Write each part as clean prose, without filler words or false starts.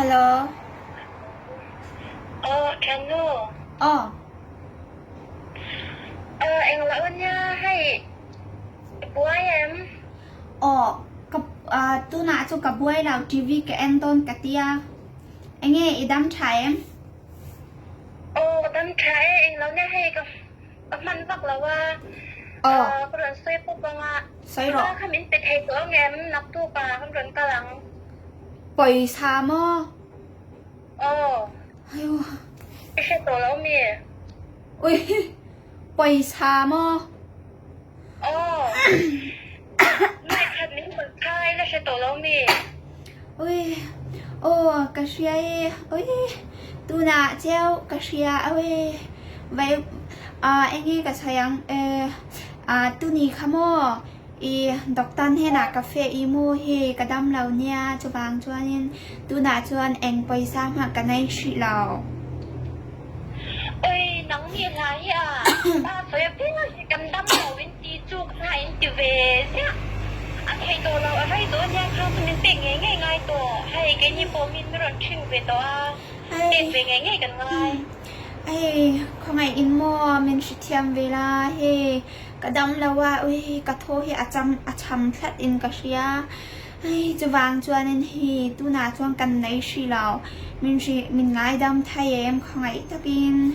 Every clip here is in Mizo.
Hello. Aw, ṭhiannu. Aw. Aw, englo nia hei i buai em? Aw, ka tunah chu ka buai lo TV ka en dawn ka tia. Enge i dam ṭha em? Aw, ka dam ṭha e, englo nia hei ka ka hman vak lo a. Aw. Ka rawn sawi pawp ang a. Sawi rawh. Kha min pe thei tawh ang em? Naktuk ah kan rawn kal ang. Pawisa maw? Aw. Ayo. I hre tawh lo mi? Ui. Pawisa maw? Aw. Nai khat min rawn khai la hre tawh lo mi? Ui. Aw ka hria e. Ui. Tunah cheu ka hria awe. Vai ah enge ka sawi ang eh ah tuni kha maw? I doctor hnenah ka feh i mu hi ka dam lo nia chuvang chuanin tunah chuan eng pawisa hmah ka nei hrih lo. Oi nang nih hla hi a pa sawi apiang hi kan dam lo in ti chu ka hna in ti ve ziah. A thei tawh lo a rei tawh ania khang chu min pek ngei ngei ngai tawh. Hei keini pawh min rawn ṭhing ve tawh a, pek ve ngei ngei kan ngai. Hei khawngaih in maw min hrethiam ve la hei. Ka dam lo a, ui ka thaw hi a cham a cham thlat in ka hria. Hei chuvang chuanin hi tunah chuan kan nei hrih lo. Min hri min ngaidam thai em khawngaih takin.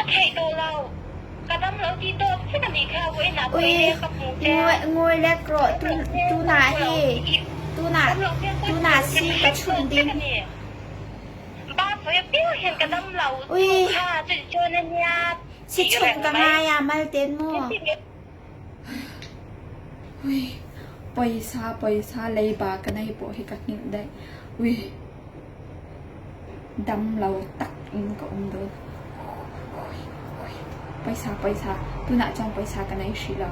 A theih tawh lo. Ka dam lo tih tawp vek a nih kha vawiinah Ui pawh i ka hmu che. ngawi ngawi lek rawh tun tunah hi tunah tunah si ka chhun ding. Ba sawi apiang hian ka dam lo Ui. chu kha chutichuan a nia. Si chung ka ngai a mal ten maw? Ui, pawisa pawisa leiba ka nei pawh hi ka hngilh daih. Ui, dam lo tak in ka um dawn. Ui, ui, pawisa pawisa, tunah chuan pawisa ka nei hrih lo.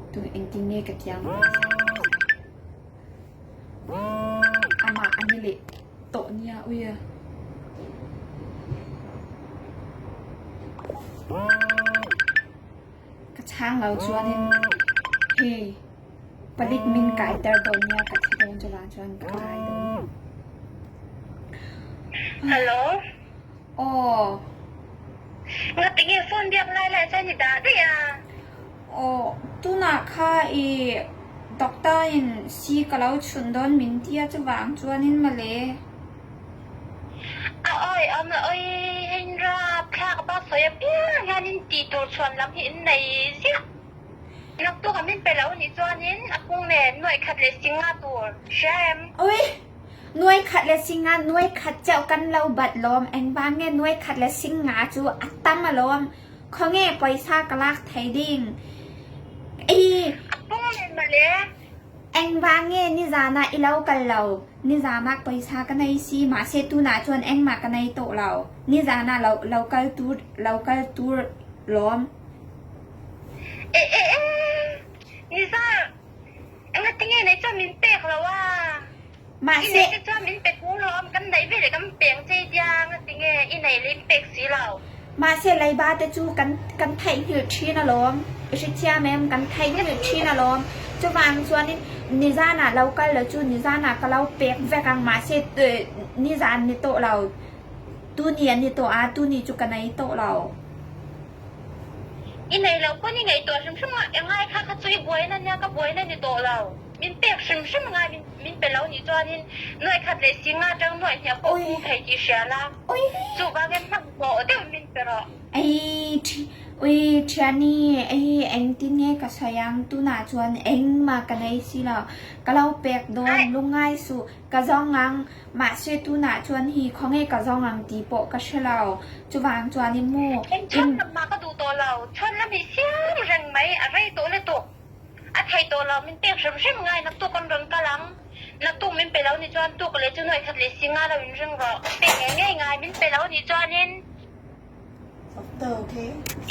Tu engtin nge ka tiang amah a ni leh tawh nia ui a. Ka chhang lo chuanin hei palik min kai ter dawn nia ka thi dawn chuvang chuan ka kai dawn. Hello. Aw. Ngatinge phone biak lai lai chuan i dah daih a? Aw, tunah kha i doctor in si ka lo chhun dawn min tia chuvang chuanin mawle. A awi awm la awi hein rap thlak bak sawi apiang hian in tih tur chhuan lam hi in nei ziah. Naktuk a min pe lo nih chuanin a pung nen nuaih khat leh singa tur hria em? Awi. Nuai khat le singa nuai khat chauh kan lo bat lawm. Engvang nge nuai khat le singa chu a tam alawm. Khawnge pawisa ka lak thei ding. I. A pung nen mawle. Engvang nge nizanah i lo kal lo. Nizanah pawisa ka nei si mahse tunah chuan engmah ka nei tawh lo. Nizanah lo lo kal tur lo kal tur lawm. E e e. Nizan. Engatinge nei chuan min pek lo a? Mahse. I neih te chuan min pe tur lo a, kan neih veleh kan peng che tia engatinge i neih leh in pek si lo? Mahse leiba te chu kan kan theihnghilh thin alawm, i hrethiam em? Kan theihnghilh thin alawm. Chuvang chuanin nizanah lo kal lo chu nizanah ka lo pek vek ang mahse nizan ni tawh lo, tuni a ni tawh a, tuni chu ka nei tawh lo. I nei loh pawn i ngaihtuah hrim hrim a, engai kha kha chu i buaina nia ka buaina ni tawh lo. Min pek hrim hrim angai min min pe lo nih chuanin nuaih khat leh singa atang nuaih hniah pawh pung thei tih hria la, chuvangin hmanhmawh deuh min pe rawh. Ei thi ui thiani ei engtin nge ka sawi ang tunah chuan engmah ka nei si lo ka lo pek dawn lungngai suh Ka zawng ang, mahse tunah chuan hi khawnge ka zawng ang tih pawh ka hre lo. Chuvang chuan i mu, Eng chhuan lam mah ka duh tawh lo, chhuan lam hi siam reng mai, a rei tawh lutuk. A thei tawh lo, min pek hrem hrem ngai, naktuk an rawn kal ang. Naktuk min pe lo ni chuan tuk leh chu nuaih khat leh si nga lo in ring rawh, ka pek ngei ngei ngai, min pe lo ni chuanin. Doctor okay.